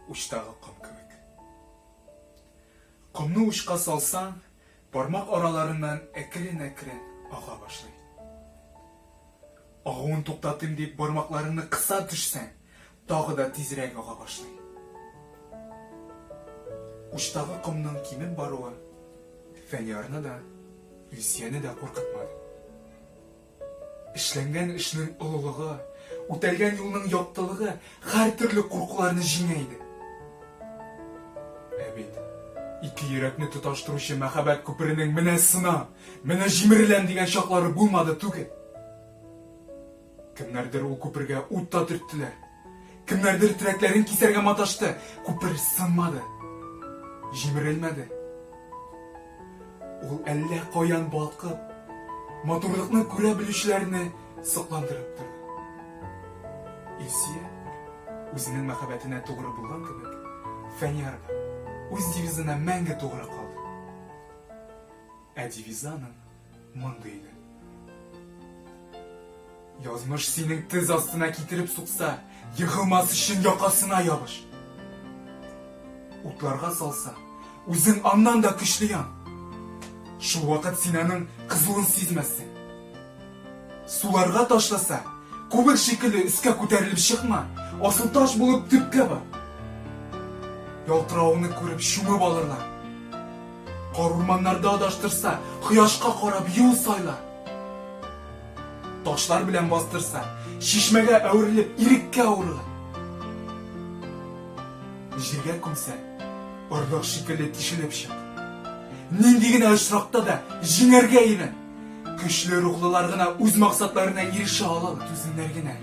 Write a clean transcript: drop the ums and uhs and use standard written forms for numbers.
Учтагы ком кебек. Комны учка салсаң, бармак араларыннан әкрен-әкрен ага башлый. Агуын туктатыйм дип бармакларыңны кыса төшсәң, тагы да тизрәк ага башлый. Учтагы комның кимеп баруы Фәниярны да, Илсөяне дә куркытмады. Эшләнгән эшнең олылыгы, үтәлгән юлның яктылыгы һәртөрле куркуларны җиңә иде. Ә бит ике йөрәкне тоташтыручы мәхәббәт күперенең менә сына, менә җимереләм дигән чаклары булмады түгел. Кемнәрдер ул күпергә ут та төрттеләр. Кемнәрдер терәкләрен кисәргә маташты. Күпер сынмады. Җимерелмәде. Ул әллә каян балкып, матурлыкны күрә белүчеләрне сокландырып торды. Илсөя үзенең мәхәббәтенә тугры булган кебек, Фәнияр да үз девизына мәңге тугры калды. Ә девизы аның мондый иде. Язмыш синең тез астына китереп сукса, егылмас өчен якасына ябыш. Утларга салса, үзең аннан да көчле ян. Шул вакыт син аның кызуын сизмәссең. Суларга ташласа, күбек шикелле өскә күтәрелеп чыкма, асыл таш булып төпкә бар. Ялтыравыңны күреп чумып алырлар. Карурманнарда адаштырса, кояшка карап юл сайла. Ташлар белән бастырса, чишмәгә әверелеп, иреккә урыла. Җиргә күмсә, орлык шикелле тишелеп чык. Нинди генә очракта да җиңәргә өйрән. Көчле рухлылар гына үз максатларына ирешә алалар. Түземнәр генә.